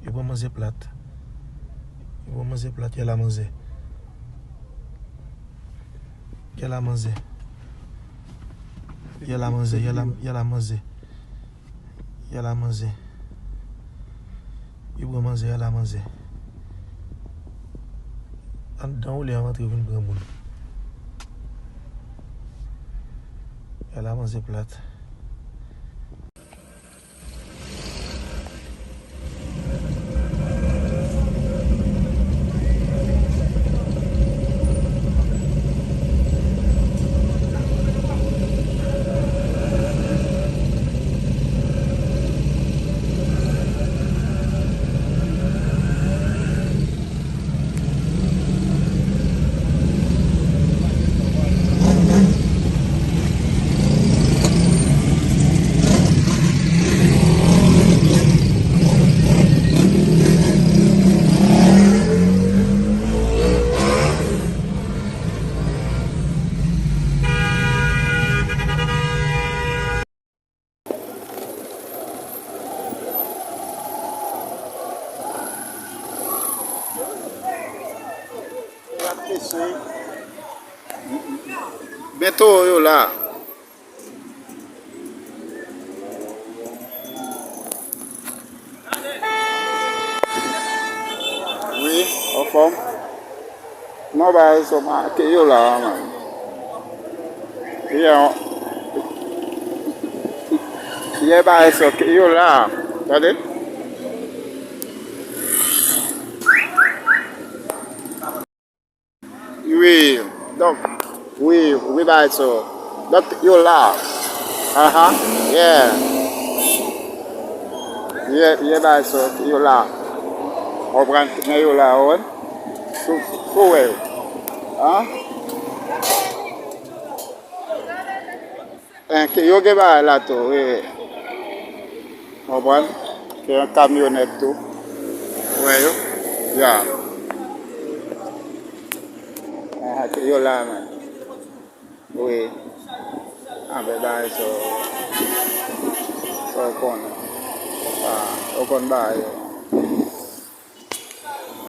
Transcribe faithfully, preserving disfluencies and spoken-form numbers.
Yo pran manzè plat. Yo pran manzè plat, yè la manzè. Yè la manzè. Yè la manzè, yè la, yè la manzè. Yè la manzè. Yo pran manzè, yè la manzè. Anndan ou lè rantre vin pran moun. Yè la manzè plat. Men towo yo la. Wi, anfòm. Non, bagay sa, man, ke yo la, man. Yeah. Yeah, bagay sa, ke yo la. Tande? Wi, donk, wi, wi, bagay sa yo. Donk, yo la. Aha, yeah. Yeah, yeah, bagay sa yo, yo la. Konprann, men yo la, ou wè. Sou, sou wè yo. An? Enke yo gen bagay la tou, wi, wi. Konprann? Gen yon kamyonèt tou. Ou wè yo? Ya. Enke yo la, men. Wi. Anben bagay sa, sa w konnen. Ah, ou konn bagay yo.